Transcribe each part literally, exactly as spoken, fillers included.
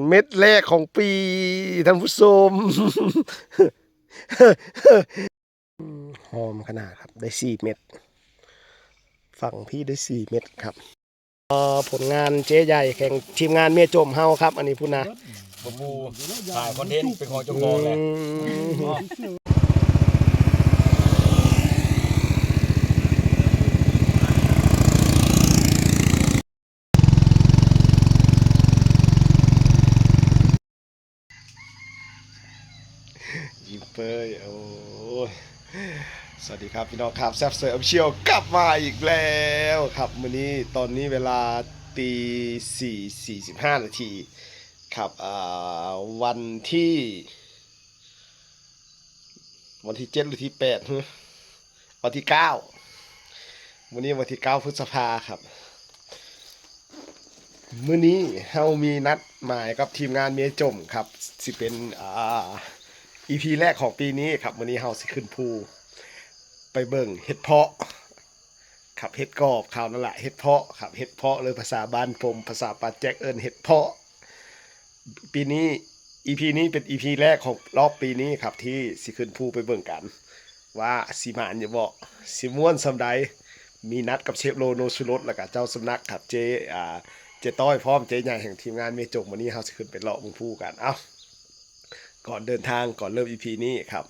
เม็ดแรกของปี ท่านผู้ชม อืม หอมขนาดครับ ได้สี่เม็ด ฝั่งพี่ได้สี่เม็ดครับ เอ่อ ผลงานเจ๊ใหญ่แข่งทีมงานเมียจมเฮาครับ อันนี้พูดนะ บ่ฮู้ ถ่ายคอนเทนต์เป็นของเจ้าของแหละ อืม ยิ้มเป้ย โอ้ย สวัสดีครับพี่น้องครับ แซบเซอร์ออฟฟิเชียลกลับมาอีกแล้วครับ มื้อนี้ ตอนนี้เวลาตีสี่ สี่สิบห้านาทีครับ อ่า วันที่ วันที่เจ็ดหรือที่แปด ฮะ วันที่เก้า มื้อนี้วันที่เก้าพฤษภาครับ มื้อนี้เฮามีนัดหมายกับทีมงานเมียจมครับ สิเป็น อ่า อีพีแรกของปีนี้ครับ มื้อนี้เฮาสิขึ้นภูไปเบิ่งเห็ดเผาะครับ เห็ดกอบเขานั่นแหละ เห็ดเผาะครับ เห็ดเผาะ หรือภาษาบ้านผม ภาษาปากแจ็คเอิ้นเห็ดเผาะ ปีนี้ อีพีนี้เป็นอีพีแรกของรอบปีนี้ครับ ที่สิขึ้นภูไปเบิ่งกัน ว่าสิหมานอยู่บ่ สิม่วนส่ำใด มีนัดกับเชฟโลโนชูรส แล้วก็เจ้าสำนักครับ เจ๊ อ่า เจ๊ต้อยพร้อม เจ๊ใหญ่แห่งทีมงานเมียจม มื้อนี้เฮาสิขึ้นไปเลาะเบิ่งภูกัน เอ้า ก่อนเดินทาง ก่อนเริ่มอีพีนี้ครับ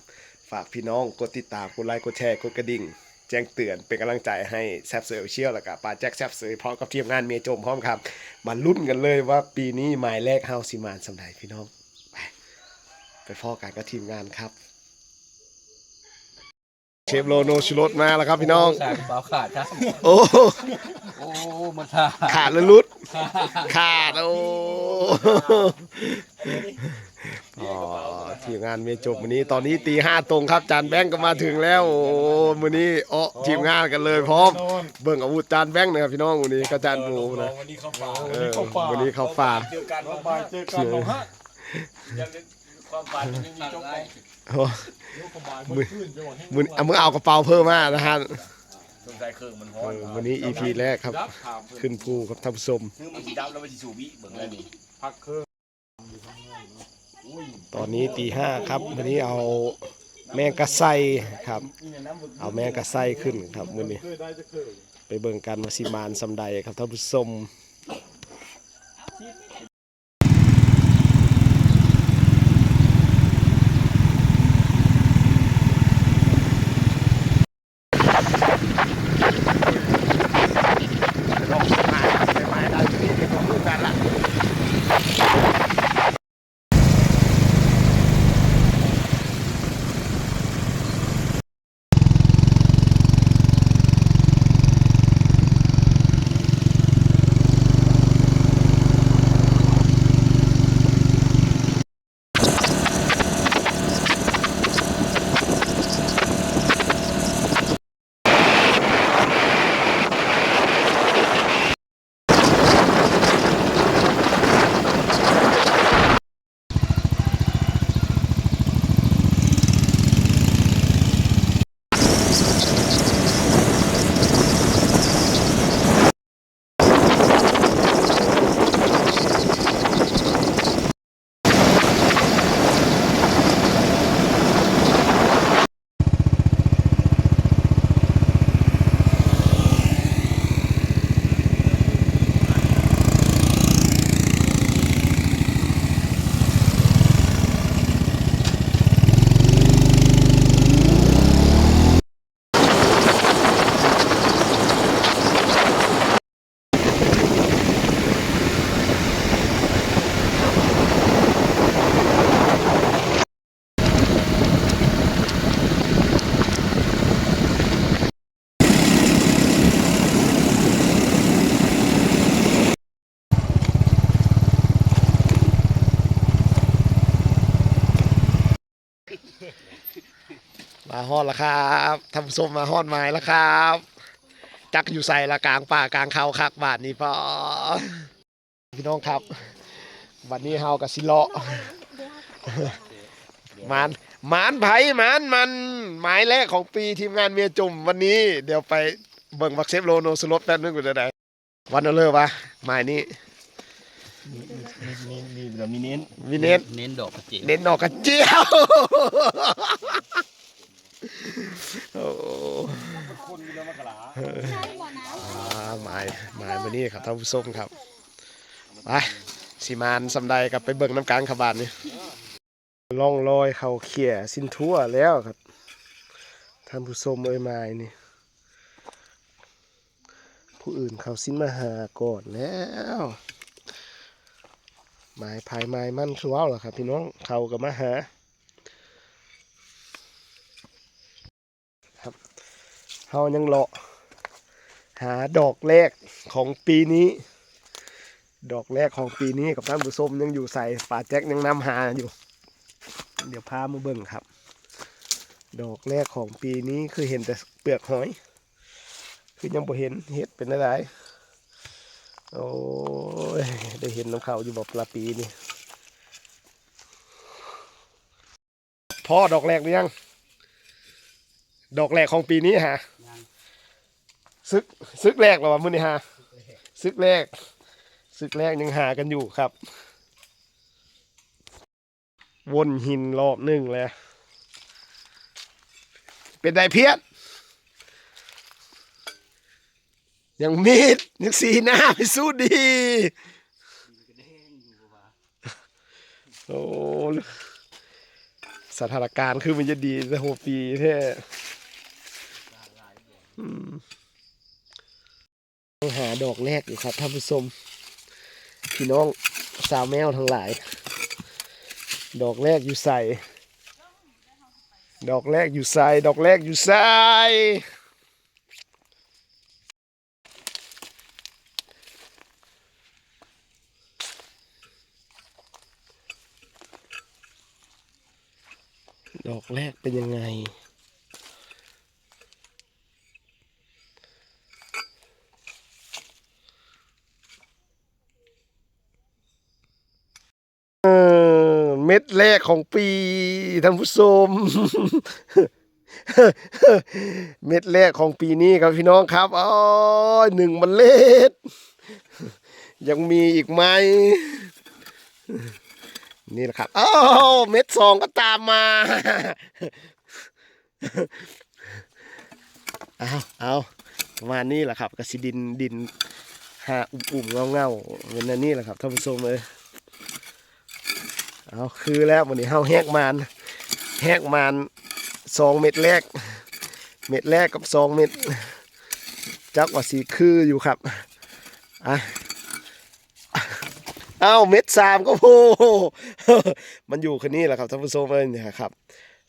ฝากพี่น้องกดติดตาม กดไลค์ กดแชร์ กดกระดิ่ง แจ้งเตือน เป็นกำลังใจให้แซบเซอร์ออฟฟิเชียล แล้วก็ปาแจ็คแซบเซอร์ พร้อมกับทีมงานเมียจมพร้อมครับ มาลุ้นกันเลยว่าปีนี้หมายแรกเฮาสิหมานส่ำใดพี่น้อง ไป ไปพ้อกันกับทีมงานครับ เชฟโลโนชูรสมาแล้วครับพี่น้อง ใส่กระเป๋าขาดครับ โอ้ โอ้ มันขาด ขาดแล้วหลุด ขาด โอ้ อ๋อ ทีมงานเมียจมมื้อนี้ ตอนนี้ตีห้าตรงครับ จานแบงก์ก็มาถึงแล้ว โอ้ มื้อนี้ เอ้อ ทีมงานกันเลยพร้อม เบิ่งอาวุธจานแบงก์นะครับพี่น้อง มื้อนี้ก็จานหมูนะ วันนี้เข้าป่า เออ วันนี้เข้าป่า เจอกัน บ่ายเจอกัน บ่ายเจอกัน บ่ายฮะ ความฝันมันยังมีจบไป โอ้ เดี๋ยวก็บ่าย มื้อ มื้อคืนจะว่าแห้ง มื้อ อ่ะ มึงเอากระเป๋าเพิ่มมานะฮะ สงสัยเครื่องมันฮ้อน เออ มื้อนี้อีพีแรกครับ ดับถามเพิ่น ขึ้นภูครับท่านผู้ชม คือมันสิดับแล้วมันสิสูบอีกเบิ่งแล้วนี่ พักเครื่อง ตอนนี้ตีห้าครับ มื้อนี้เอาแมงกะไซครับ เอาแมงกะไซขึ้นครับ มื้อนี้ ไปเบิ่งกันว่าสิหมานส่ำใดครับท่านผู้ชม มาฮอดแล้วครับ ท่านผู้ชม มาฮอดหมายแล้วครับ จักอยู่ไสละ กลางป่ากลางเขาคักบาดนี้ พอ พี่น้องครับ วันนี้เฮาก็สิเลาะ หมาน หมานไผหมานมัน หมายแรกของปี ทีมงานเมียจม วันนี้ เดี๋ยวไปเบิ่งบักเซฟโลโนสลดแป๊บนึง เป็นจั่งใด วันเอาเลยวะ หมายนี้ มีมีมีมีเน้น มีเน้น เน้นดอกกระเจียว เน้นดอกกระเจียว โอ้อ่าหมายหมายวันนี้ครับท่านผู้ชมครับ ไปสิมานสำใดกับไปเบิ่งน้ำกลางขบานนี่ล่องลอยเขาเขี่ยสิ้นทั่วแล้วครับ ท่านผู้ชมเอ้ยหมายนี่ ผู้อื่นเขาสิ้นมาหาก่อนแล้วหมายภายหมายมันคือเว้าล่ะครับ พี่น้องเขาก็มาหา ครับเฮายังเลาะ หาดอกแรกของปีนี้ ดอกแรกของปีนี้กับท่านผู้ชมยังอยู่ใส่ป่าแจ็คยังนำหาอยู่ เดี๋ยวพามาเบิ่งครับ ดอกแรกของปีนี้คือเห็นแต่เปลือกหอย คือยังบ่เห็นเห็ดเป็นอะไรโอ้ยได้เห็นน้ำเขาอยู่บ่ปลาปีนี่ พ่อดอกแรกหรือยัง ดอกแรกของปีนี้ฮะ ยัง ซึก ซึกแรกแล้ววะมื้อนี้ฮะ ซึกแรก ซึกแรกยังหากันอยู่ครับ วนหินรอบหนึ่งแล้ว เป็นไดเพี้ยน ยังมีดยังสีหน้าพิสูจน์ดี โอ้สถานการณ์คือมันจะดีแต่หัวปีแท้อืมต้องหาดอกแรกอยู่ครับท่านผู้ชม พี่น้องสาวแมวทั้งหลาย ดอกแรกอยู่ใสดอกแรกอยู่ใสดอกแรกอยู่ใส ดอกแรกเป็นยังไง เออเม็ดแรกของปีท่านผู้ชม เม็ดแรกของปีนี้ครับพี่น้องครับอ๋อหนึ่งเมล็ด ยังมีอีกไหม นี่แหละครับอ้าวเม็ดสองก็ตามมา เอาเอาประมาณนี้แหละครับกสิดินดินหาอุ่มๆเงาๆเป็นอันนี้แหละครับท่านผู้ชมเอ้ยเอาคือแล้ววันนี้เฮาแหกมานแหกมานสองเม็ดแรก เม็ดแรกกับสองเม็ดจักว่าสีคืออยู่ครับอ่ะเอาเม็ดสามก็โหมันอยู่แค่นี้แหละครับท่านผู้ชมเอ้ยเนี่ยครับ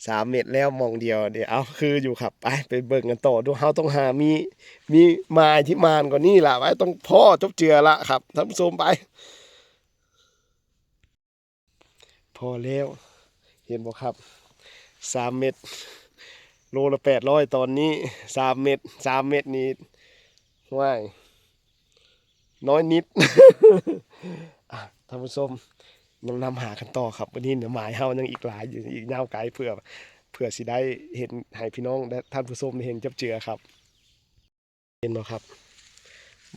สามเม็ดแล้วมองเดียวเดี๋ยวเอาคืออยู่ครับไปไปเบิ่งกันต่อดูเฮาต้องหามีมีไม้ที่มานกว่านี้ล่ะไว้ต้องพ่อจบเจือละครับท่านผู้ชมไป พอแล้ว เห็นบ่ครับสามเม็ดโลละแปดร้อยตอนนี้สามเม็ดสามเม็ดนี่ห้วย น้อยนิดอ่ะท่านผู้ชมยังนำหากันต่อครับวันนี้เนี่ยหมายเฮายังอีกหลายอยู่อีกยาวไกลเพื่อเพื่อสิได้เห็นให้พี่น้องและท่านผู้ชมได้เห็นจับเจือครับ เห็นบ่ครับ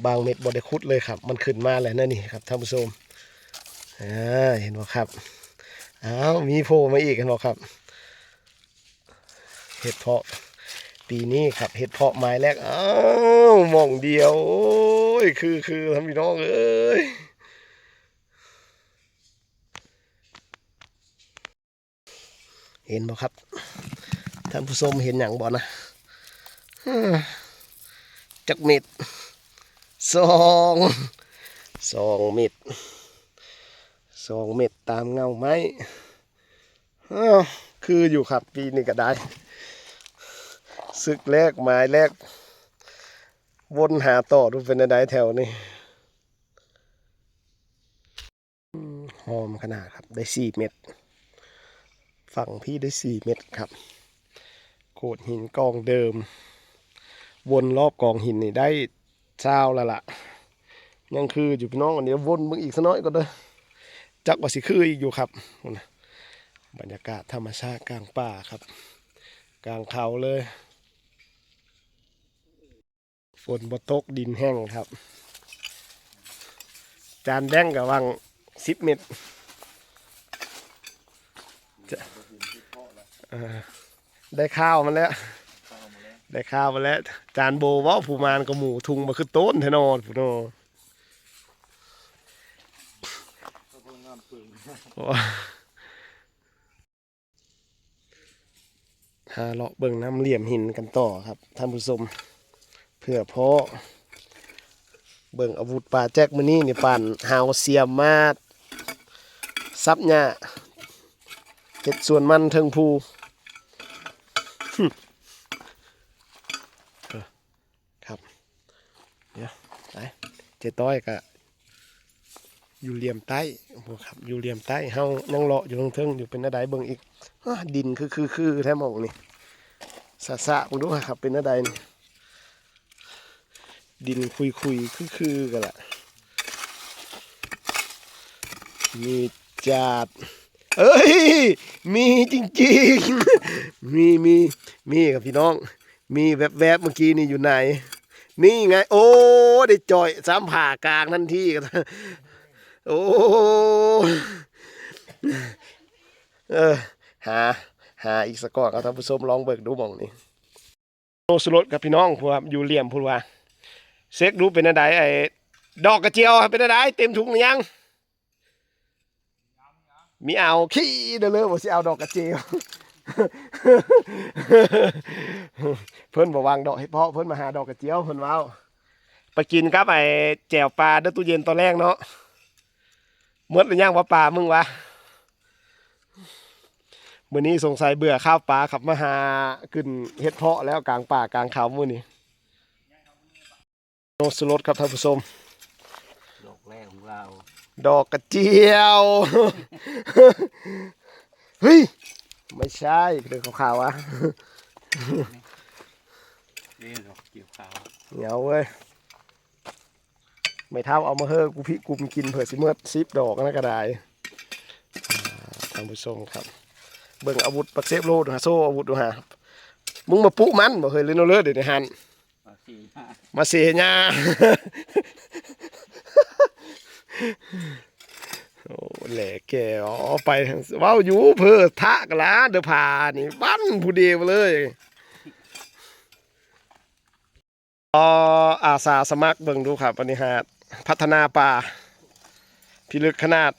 บางเม็ดบ่ได้ขุดเลยครับ มันขึ้นมาแล้วนั่นนี่ครับท่านผู้ชมอ่าเห็นบ่ครับอ้าวมีโผล่มาอีกเห็นบ่ครับ เห็ดเพาะปีนี้ครับเห็ดเพาะไม้แรกอ้าวหม่องเดียวโอ้ยคือคือท่านพี่น้องเอ้ยเห็นบ่ครับท่านผู้ชมเห็นอย่างบ่นะจักเม็ดสองสองเม็ดสองเม็ดตามเงาไม้ อ้าวคืออยู่ครับปีนี้ก็ได้ ศึกแรกหมายแรก วนหาต่อดูเป็นได้แถวนี้หอมขนาดครับ ได้สี่เม็ดฝั่งพี่ได้สี่เม็ดครับโขดหินกองเดิม วนรอบกองหินนี่ได้ซาวแล้วล่ะยังคืออยู่พี่น้องอันนี้วนมึงอีกสักน้อยก็เด้อจักว่าสิคืออีกอยู่ครับบรรยากาศธรรมชาติกลางป่าครับ กลางเขาเลยฝนบ่ตกดินแห้งครับ จานแดงกับวัง สิบเมตร จะ เออ ได้ข้าวมาแล้ว ได้ข้าวมาแล้ว จานโบเว้าผู้มานก็หมูทุงมาคือต้นแท้นอนผู้นอ หาเลาะเบิ่งน้ำเหลี่ยมหินกันต่อครับท่านผู้ชม เพื่อเพาะเบิ่งอาวุธปาแจ็คมื้อนี้นี่ ปานหาวเสียมมาสับหญ้าเฮ็ดสวนมันเทิงภู ครับ เดี๋ยว ไป เจ๊ต้อยก็อยู่เหลี่ยมใต้ โอ้โหครับ อยู่เหลี่ยมใต้ เฮายังเลาะอยู่เทิงๆ อยู่ เป็นแนวใดเบิ่งอีก อ้า ดินคือคือคือแท้หม่องนี่ สะสะ มึงดูครับ เป็นแนวใดนี่ ดินคุยคุยคือคือกันละ มีจาด เอ้ย มีจริงๆ มี มี มีครับพี่น้อง มีแวบๆ เมื่อกี้นี่อยู่ไหน นี่ไง โอ้ ได้จ่อยสามผ่ากลางทันที โอ้ เออ หา หาอีกสักก้อนครับท่านผู้ชม ลองเบิ่งดูหม่องนี้ โนสุรสครับพี่น้อง พวกอยู่เหลี่ยมพูดว่า เช็คดูเป็นอะไร ไอ้ดอกกระเจียวเป็นอะไร เต็มถุงหรือยัง มีเอาขี้เด้อเลย บ่สิเอาดอกกระเจียว เพิ่นบ่วางดอกเห็ดเผาะ เพิ่นมาหาดอกกระเจียว เพิ่นเว้า ไปกินกับไอ้แจ่วปลาเด้อ ตู้เย็นตอนแรกเนาะ หมดหรือยังวะปลามึงวะ มื้อนี้สงสัยเบื่อข้าวปลาครับ มาหาขึ้นเห็ดเผาะแล้วกลางป่ากลางเขามื้อนี้ โนสุรสครับท่านผู้ชม ดอกแรกของเรา ดอกกระเจียว เฮ้ย ไม่ใช่ เดี๋ยวขาวๆ อ่ะ นี่ดอกเจียวขาว เหนียวเว้ย ไม่เท่าเอามาเฮ้อกูพิกุมกินเผื่อสิเมิดสิบดอกนะก็ได้ อ่า ท่านผู้ชมครับ เบิ่งอาวุธปักเซฟโลดฮะ โซ่อาวุธดูฮะ มึงมาปุ๊มันบ่เฮ้ย เล่นเอาเลยเดี๋ยวนี้หัน มาเสียหน้า มาเสียหน้า โอ้ แหล่แก่ อ๋อ ไป เว้าอยู่เพื่อทะกะลา เด้อผานี่ บั้นผู้เดียวเลย อ๋อ อาสาสมัครเบิ่งดูครับ อันนี้ฮะ พัฒนาป่า พิลึกขนาด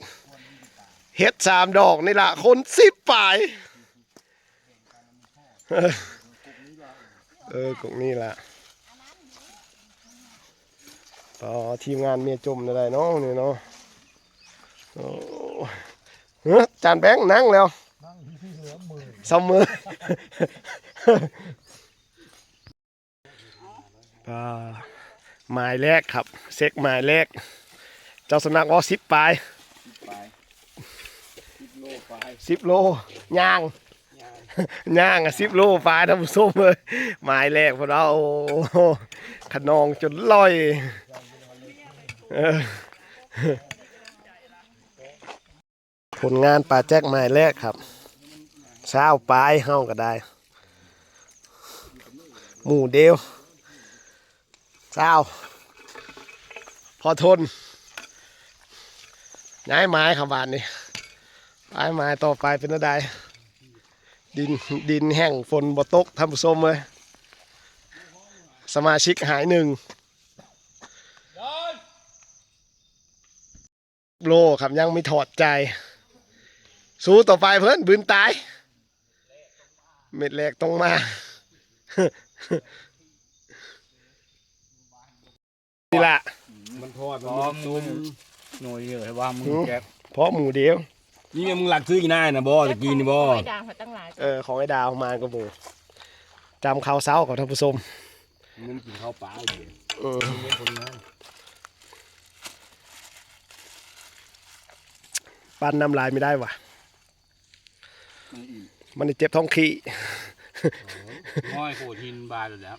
เฮ็ดสามดอกนี่ละ คนสิบปลาย เออ กกนี่ละ อ๋อ ทีมงานเมียจมอะไรเนาะนี่เนาะ โอ้ เฮ้ย จานแบงค์นั่งแล้ว นั่งที่เหลือมือ เสมอ อ่า หมายแรกครับ เช็คหมายแรก เจ้าสำนักว่าสิบปลาย สิบปลาย สิบโลปลาย สิบโล ย่าง ย่าง ย่างอะ สิบโลปลาย ท่านผู้ชมเอ้ย หมายแรกพวกเรา โอ้โห ขนองจนลอย เออ ผลงานปาแจ็คหมายแรกครับ ซาวปลายเฮาก็ได้ หมู่เดียว ซาว พอทน ย้ายหมายครับบาดนี้ ย้ายหมายต่อไปเป็นอะไร ดิน ดินแห้งฝนบ่ตก ท่านผู้ชมเอ้ย สมาชิกหายหนึ่ง โลครับ ยังไม่ถอดใจ สู้ต่อไปเพิ่น บืนตาย เม็ดแรกต้องมา นี่ละ มันทอด มัน พร้อม มัน หน่วยเหยื่อให้ว่ามึง หืม แจ็ค เพราะหมู่เดียว นี่ไง มึงหลักซื้ออีน่ายนะบ่ ตะกี้นี่บ่ ไอ้ดาวเขาตั้งหลาย เออ ของไอ้ดาวมาก็หมู่ จำเขาเศร้าของท่านผู้ชม มันกินข้าวปลาอยู่ เออ มันเป็นคนงาน ปั้นน้ำลายไม่ได้ว่ะ มันอิ่ม มันเจ็บท้องขี้ ห้อยโขดหินบาดแล้ว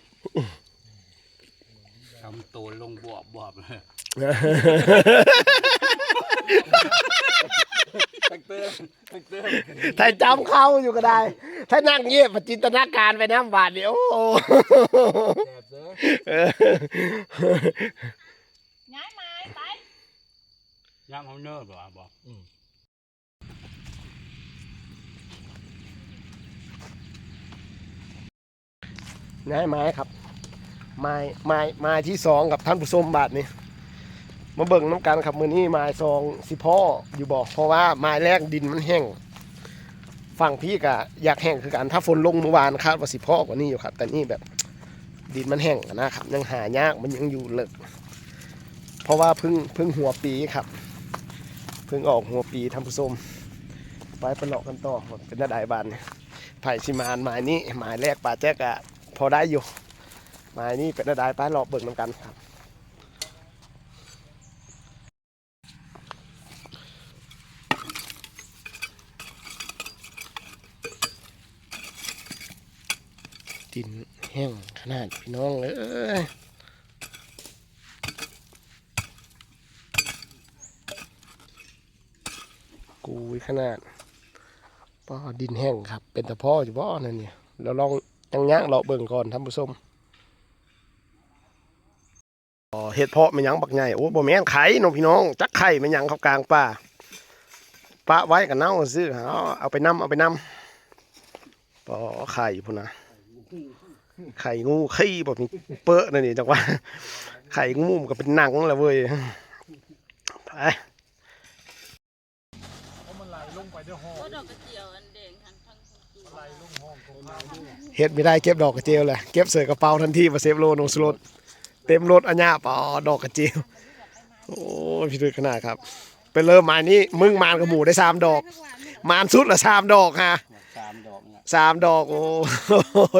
ทำตัวลงบวบบวบเลย แท็กเตอร์ แท็กเตอร์ ถ้าจำเข้าอยู่ก็ได้ ถ้านั่งเงียบจินตนาการไปน้ำบาดเดียว โอ้โห แสบเด้อ เออ ย้ายไม้ไป น้ำเขาเนิบเหรอบอก อืม ง่ายไม้ครับ ไม้ ไม้ ไม้ที่สองครับท่านผู้ชม บาดนี้ มาเบิ่งนำกันครับ มื้อนี้ไม้สองสิพ้ออยู่บ่ เพราะว่าไม้แรกดินมันแห้ง ฝั่งพี่ก็อยากแห้งคือกัน ถ้าฝนลงเมื่อวานคาดว่าสิพ้อกว่านี้อยู่ครับ แต่นี่แบบดินมันแห้งนะครับ ยังหายาก มันยังอยู่เลิก เพราะว่าเพิ่ง เพิ่งหัวปีครับ เพิ่งออกหัวปีท่านผู้ชม ไปไปเลาะกันต่อ เป็นหน้าใดบ้าน ไผสิหมานหมายนี้ หมายแรกปาแจ๊กอะพอได้อยู่ หมายนี้เป็นหน้าใดไปเลาะเบิ่งนำกันครับ ดินแห้งขนาดพี่น้องเอ้ย กุยขนาด ป้อ ดินแห้งครับ เป็นตาพ่ออยู่บ่นั่นเนี่ย แล้วลองยังย่างเลาะเบิ่งก่อนท่านผู้ชม อ๋อ เห็ดเพาะแม่นหยังบักใหญ่ โอ้ บ่แม่นไข่เนาะพี่น้อง จักไข่แม่นหยังเขากลางป่า ปะไว้ก็เน่าซื่อ เอา เอาไปนำ เอาไปนำ ปอ ไข่พุ้นนะ ไข่งูขี้บ่มีเปอะนั่นนี่จังว่า ไข่งูมันก็เป็นหนังแล้วเว้ย ไป เพราะมันไหลลงไปด้วยห้อง ก็ดอกกระเจียวอันแดงทั้งทั้งตัว ไหลลงห้องตรงนั้น เฮ็ดไม่ได้เก็บดอกกระเจียวแหละ เก็บใส่กระเป๋าทันที บ่าเซฟโล นงสลด เต็มรถอันเนี้ยปอ ดอกกระเจียว โอ้ย พี่ลึกขนาดครับ ไปเริ่มไม้นี้ มึงหมานกับหมู่ได้สามดอก หมานสุดละสามดอกฮะ สามดอกเนี่ย สามดอก โอ้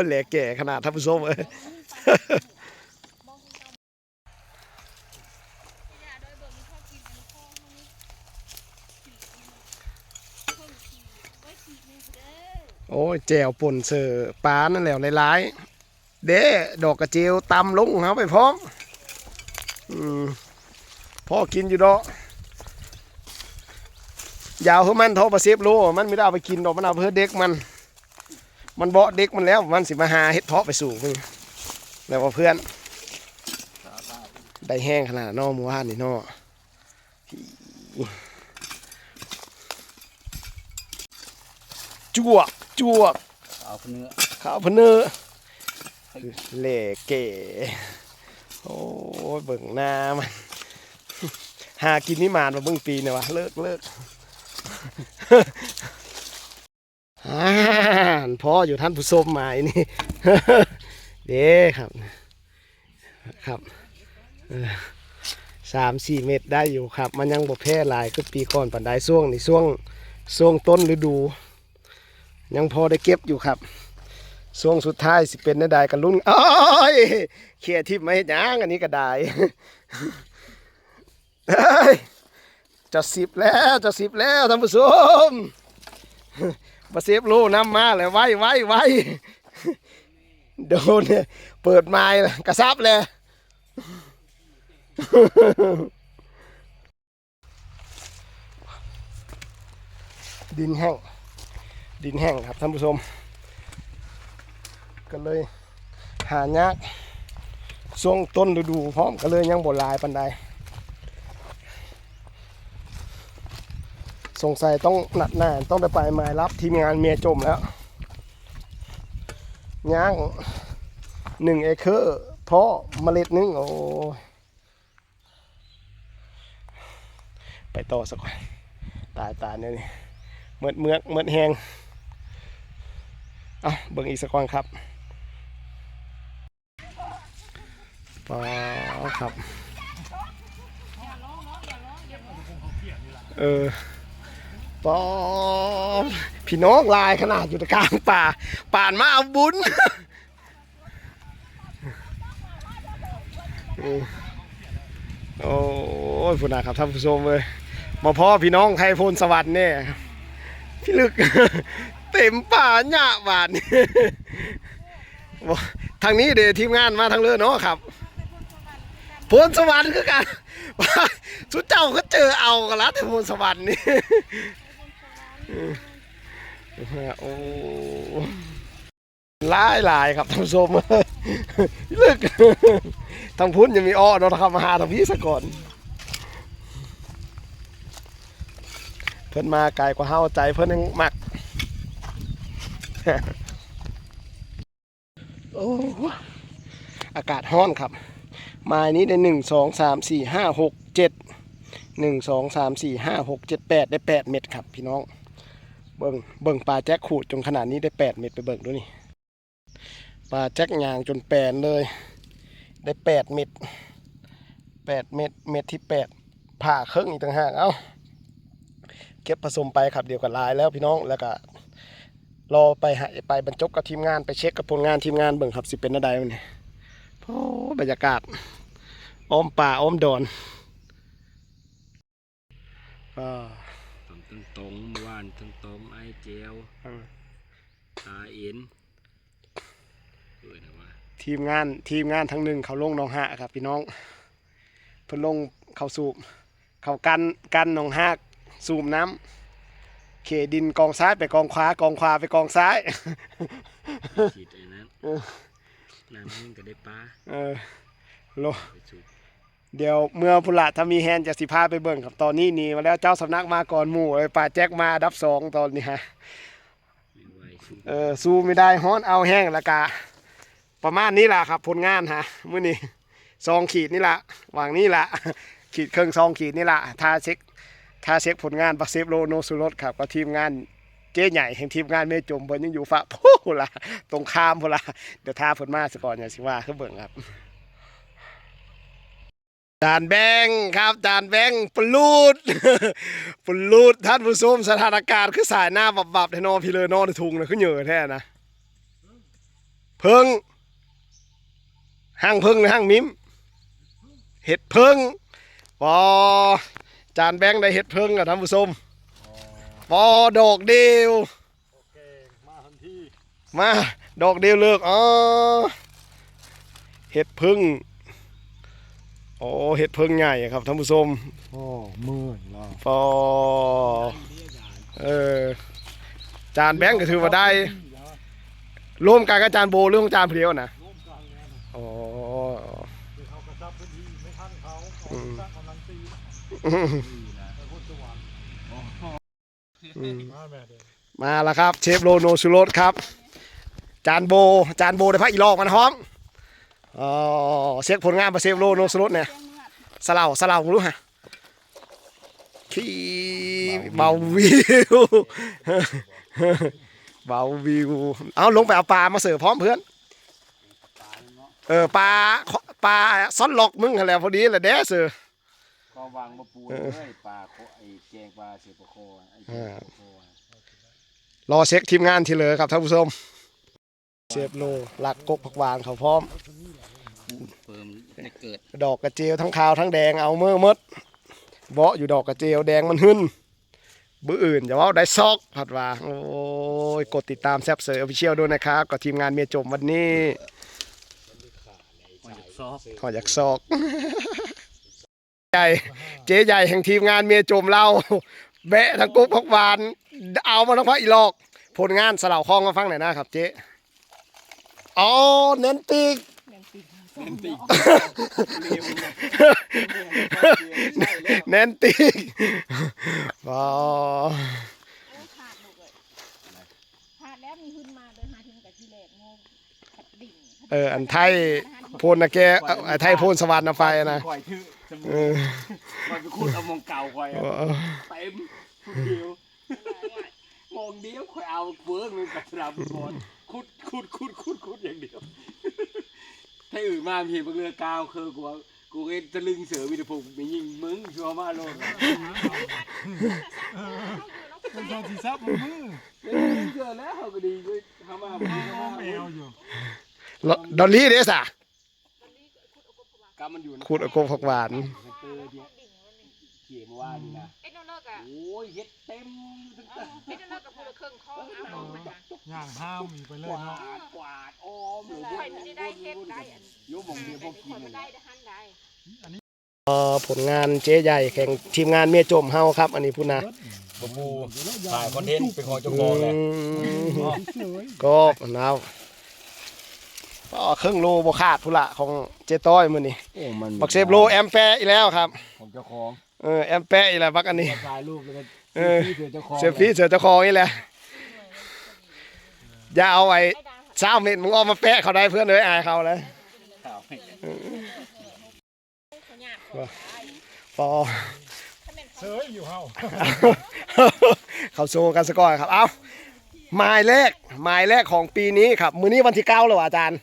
แหลกแก่ขนาดท่านผู้ชมเอ้ย โอ้ย แจ่วป่นเสิร์ฟปลานั่นแหละหลายๆ เด้ ดอกกระเจียวตำลงเอาไปพร้อม อืม พอกินอยู่ดอก อยาวเพื่อมันเท่าปลาเซฟโล มันไม่ได้เอาไปกินดอก มันเอาเพื่อเด็กมัน มันเบาะเด็กมันแล้ว มันสิมาหาเห็ดเพาะไปสู่มัน แล้วว่าเพื่อน ได้แห้งขนาดเนาะ มื้อวานนี่เนาะ จวก จวก เอาเนื้อ ข้าวพะเนอ แหล่แก่ โอ้ย เบิ่งหน้ามัน หากินนี่หมานมาเบิ่งปีนี่วะ เลิก เลิก อ่า พ่ออยู่ท่านผู้ชมมาอีนี่ เด้ครับ ครับ เออ สามสี่เม็ดได้อยู่ครับ มันยังบ่แพร่หลายคือปีก่อนปานใด ช่วงนี้ ช่วง ช่วงต้นฤดู ยังพอได้เก็บอยู่ครับ ช่วงสุดท้ายสิเป็นแนวใดก็ลุ้น โอ้ย เขี่ยทิ่มมาเฮ็ดหยัง อันนี้ก็ได้ เฮ้ย จะสิบแล้ว จะสิบแล้วท่านผู้ชม ปลาเซฟโลนำมาแล้ว ไว ไว ไว โดนเนี่ย เปิดไม้แล้ว กระซับเลย ดินแห้ง ดินแห้งครับท่านผู้ชม ก็เลยหายาก ช่วงต้นฤดูพร้อม ก็เลยยังบ่หลายปานใด สงสัยต้องนัดหน้า ต้องได้ไปหมายรับทีมงานเมียจมแล้ว ย่างหนึ่งเอเคอร์ เพาะเมล็ดหนึ่ง โอ้ย ไปต่อสักก่อน ตาย ตายเนี่ยนี่ เมิดเมือก เมิดแฮง เอาเบิ่งอีกสักก่อนครับ ปอ ครับ เออ ปอ พี่น้องหลายขนาดอยู่กลางป่า ป่านมาเอาบุญ อืม โอ้ย พุ้นนะครับท่านผู้ชมเอ้ย มาพ้อพี่น้องไทยโพนสวรรค์เนี่ย พี่ลึก เต็มป่าหญ้าหวาน บ่ ทางนี้เด้ ทีมงานมาทางเลิศเนาะครับ โพนสวรรค์คือกัน สุดเจ้าก็เจอเอากันละแต่โพนสวรรค์นี่ เออ โอ้ หลายหลายครับท่านผู้ชม ลึก ทางพุ้นยังมีอ้อเนาะครับ มาหาทางพี่ซะก่อน เพิ่นมาไกลกว่าเฮา ใจเพิ่นยังมัก โอ้ อากาศร้อนครับ ไม้นี้ได้ หนึ่ง สอง สาม สี่ ห้า หก เจ็ด หนึ่ง สอง สาม สี่ ห้า หก เจ็ด แปด ได้ แปด เม็ดครับพี่น้อง เบิ่ง เบิ่งปลาแจ็คขูดจนขนาดนี้ได้ แปด เม็ด ไปเบิ่งดูนี่ ปลาแจ็คยางจนแปนเลย ได้ แปด เม็ด แปด เม็ด เม็ดที่ แปด ผ่าครึ่งอีกต่างหาก เอ้า เก็บผสมไปครับ เดี๋ยวก็หลายแล้วพี่น้อง แล้วก็รอไปหา ไปบรรจบกับทีมงาน ไปเช็คกับผลงานทีมงานเบิ่งครับ สิเป็นแนวใดมื้อนี้ โอ้ บรรยากาศ อ้อมป่าอ้อมดอน อ่า ตำทั้งตอง เมื่อวานทั้งตอง ไอ้แจว เออ ปลาเอ็น เออนะว่า ทีมงาน ทีมงานทั้งหนึ่งเขาลงหนองฮะครับพี่น้อง เพิ่นลงเขาสูบ เขากัน กันหนองฮาก สูบน้ำ เขดินกองซ้ายไปกองขวา กองขวาไปกองซ้าย ฉีดไอ้นั้น เออ น้ำมันก็ได้ปลา เออ โล ไปสูบ เดี๋ยวเมื่อพุนละ ถ้ามีแฮงจะสิพาไปเบิ่งครับ ตอนนี้หนีมาแล้ว เจ้าสำนักมาก่อนหมู่เลย ปลาแจ็คมาอันดับสองตอนนี้ฮะ ไม่ไหว สู้ เออ สู้ไม่ได้ ฮ้อนเอาแฮง แล้วกะ ประมาณนี้ล่ะครับ ผลงานฮะ มื้อนี้ สองขีดนี่ล่ะ หว่างนี้ล่ะ ขีดครึ่ง สองขีดนี่ล่ะ ถ้าเช็ค ถ้าเช็คผลงานปลาเซฟโลโนสุรสครับ ก็ทีมงานเจ๊ใหญ่แห่งทีมงานเมจม เพิ่นยังอยู่ฝั่งพุ้นล่ะ ตรงข้ามพุ้นล่ะ เดี๋ยวถ้าเพิ่นมาซะก่อน อย่างสิว่าคือเบิ่งครับ จานแบงค์ครับ จานแบงค์ปลูด ปลูด ท่านผู้ชม สถานการณ์คือสายน้ำบับๆ แท้เนาะ พี่เลยเนาะ ในทุ่งนะ คือเหยื่อแท้นะ เพิ่ง ฮั่งเพิ่งหรือฮั่งมิม เห็ดเพิ่ง ปอ จานแบงค์ได้เห็ดเพิ่งอ่ะ ท่านผู้ชม ปอ ดอกเดียว โอเค มาทันที มา ดอกเดียวเลิก อ๋อ เห็ดเพิ่ง โอ้ เห็ดเพิ่งใหญ่ครับ ท่านผู้ชม โอ้ เมื่อยแล้ว ปอ เออ จานแบงค์ก็ถือว่าได้ ร่วมกันกับจานโบหรือของจานผู้เดียวนะ ร่วมกันแล้วนะ อ๋อ เดี๋ยวเขากระชับพื้นที่ไม่ทันเขา อืม เขากำลังตี อืม นี่นะ ไปพุทธสวรรค์ อืม มาแม่เด้อ มาแล้วครับ เชฟโลโนสุรสครับ จานโบ จานโบได้พาอีหลอกมาพร้อม อ๋อ เช็คผลงานปลาเชฟโลโนสุรสเนี่ย สะเหล่า สะเหล่า รู้ฮะ ขี้ เบาวิว เบาวิว เอาลงไปเอาปลามาเสิร์ฟพร้อมเพื่อน เออ ปลา ปลาซ่อนล็อกมึงหั่นแหละ พอดีแหละเด้เสิร์ฟ ก็วางมาปูน เออ เลย ปลาโค ไอ้แกงปลาเสือปลาคอ ไอ้แกงปลาคอ รอเช็คทีมงานที่เหลือครับท่านผู้ชม เชฟโล ลักกกผักหวานเขาพร้อม เพิ่มได้เกิด ดอกกระเจียวทั้งขาวทั้งแดงเอาเมื่อหมด เบาะอยู่ดอกกระเจียวแดงมันหึ่น มื้ออื่นจะเว้าได้ซอก ผัดว่า โอ้ย กดติดตามแซบเซอร์ออฟฟิเชียลด้วยนะครับ กับทีมงานเมียจมวันนี้ หอยอยากซอก หอยอยากซอก ใหญ่ เจ๊ใหญ่แห่งทีมงานเมียจมเรา แบะทั้งกกผักหวาน เอามาทั้งผักอีหลอก ผลงานสะเหล่าคองมาฟังหน่อยนะครับเจ๊ อ๋อ แน่นปีก แน่นปีก แน่นปีก อ๋อ โอ้ขาดลูกเอ้ย ขาดแล้วมีขึ้นมาเลย หาถึงกับที่แรกงง เออ อันไทยโพนนะแก เอ่อ ไทยโพนสวรรค์นะไปนะ ข่อยถือสมุด เออ ข่อยไปขุดเอามองเก่าข่อยอะ เออ เต็มเดียว มองเดียวข่อยเอาเวิ้งเลยกับสนามฟุตบอล ขุด ขุด ขุด ขุด ขุดอย่างเดียว ถ้าอื่นมามีเห็นบักเรือกาว คือกูว่า กูเห็นตะลึงเสือมีแต่พวกมียิงมึงชัวร์มาโลด เป็นซองสีซับมือ เกิดแล้วเขาก็ดีเว้ย เขามา เขามาแมวอยู่ ดอลลี่เด้สะ กำมันอยู่นะ ขุดเอากกผักหวาน เตอร์เดียว เขียนว่านี่นะ เอ็ดโนเลิกอะ โอ้ย เห็ดเต็ม เอ็ดโนเลิกกับคนละเครื่องคองเอาออกมาจ้ะ ย่างห้ามอีกไปเลยเนาะ กวาด กวาดอ้อมเลย ข่อยที่ได้เห็ดได้อัน โยมมองเดียวพวกกิน ข่อย เลย บ่ได้ได้หันได้ อันนี้ เอ่อ ผลงานเจ๊ใหญ่แห่งทีมงานเมียจมเฮาครับ อันนี้พูดนะ บ่ปู ถ่ายคอนเทนต์เป็นของเจ้าของแหละ อืม ก็นะ ก็เครื่องโลบ่ขาดพุนละของเจ๊ต้อยมื้อนี้ โอ้ มัน บักเซฟโลแอมแปะอีกแล้วครับ ของเจ้าของ เออ แอมแปะอีกแล้วบักอันนี้ ถ่ายรูปแล้วก็ เออ เซลฟี่เสือเจ้าของ เซลฟี่เสือเจ้าของนี่แหละ อย่าเอาไอ้ซาวเม็ดมึงออกมาแปะเขาได้เพื่อนเอ้ย อายเขาเลย ปอ เซยอยู่เฮา เขาโชว์กันซะก่อนครับ เอ้า หมายแรก หมายแรกของปีนี้ครับ มื้อนี้วันที่เก้าแล้วอาจารย์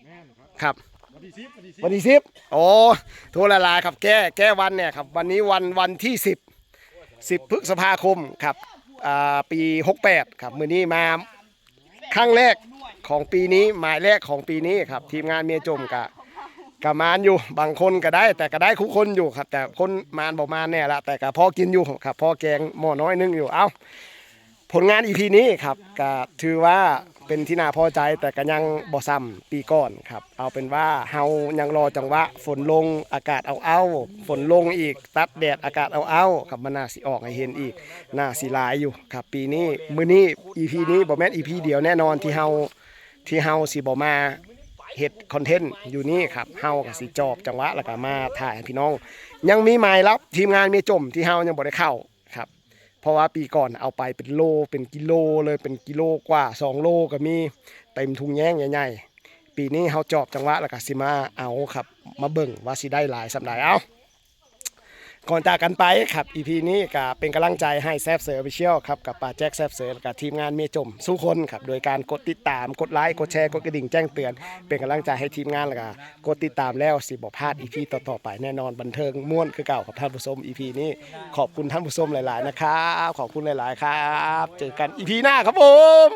แม่นครับ ครับ วันที่สิบวันที่สิบ วันที่สิบ โอ้ โทษหลายๆครับ แก้ แก้วันเนี่ยครับ วันนี้วัน วันที่สิบ สิบพฤษภาคมครับ อ่า ปีหกแปดครับ มื้อนี้มาครั้งแรกของปีนี้ หมายแรกของปีนี้ครับ ทีมงานเมียจมกะ กะมานอยู่ บางคนก็ได้ แต่ก็ได้คู่คนอยู่ครับ แต่คนมานบ่มานแน่ละ แต่ก็พอกินอยู่ครับ พอแกงหม้อน้อยนึงอยู่ เอ้า ผลงานอีพีนี้ครับ ก็ถือว่าเป็นที่น่าพอใจ แต่ก็ยังบ่ซ้ำปีก่อนครับ เอาเป็นว่าเฮายังรอจังหวะ ฝนลง อากาศเอาเอา ฝนลงอีก ตัดแดด อากาศเอาเอาครับ มันน่าสิออกให้เห็นอีก น่าสิหลายอยู่ครับ ปีนี้ มื้อนี้ อีพีนี้บ่แม่นอีพีเดียวแน่นอนที่เฮา ที่เฮาสิบ่มาเฮ็ดคอนเทนต์อยู่นี่ครับ เฮาก็สิจอบจังหวะ แล้วก็มาถ่ายให้พี่น้อง ยังมีหมายลับทีมงานเมียจมที่เฮายังบ่ได้เข้าครับ เพราะว่าปีก่อนเอาไปเป็นโล เป็นกิโลเลย เป็นกิโลกว่า สองโลก็มี เต็มถุงแยงใหญ่ๆ ปีนี้เฮาจอบจังหวะ แล้วก็สิมาเอาครับ มาเบิ่งว่าสิได้หลายส่ำใด เอ้า ก่อนจากกันไปครับ อีพีนี้ก็เป็นกำลังใจให้แซบเซอร์ Official ครับ กับปาแจ็คแซบเซอร์ กับทีมงานเมียจมสู้คนครับ โดยการกดติดตาม กดไลค์ กดแชร์ กดกระดิ่งแจ้งเตือน เป็นกำลังใจให้ทีมงาน แล้วก็กดติดตามแล้วสิบ่พลาดอีพีต่อๆไป แน่นอนบันเทิงม่วนคือเก่าครับท่านผู้ชม อีพีนี้ ขอบคุณท่านผู้ชมหลายๆนะครับ ขอบคุณหลายๆครับ เจอกันอีพีหน้าครับผม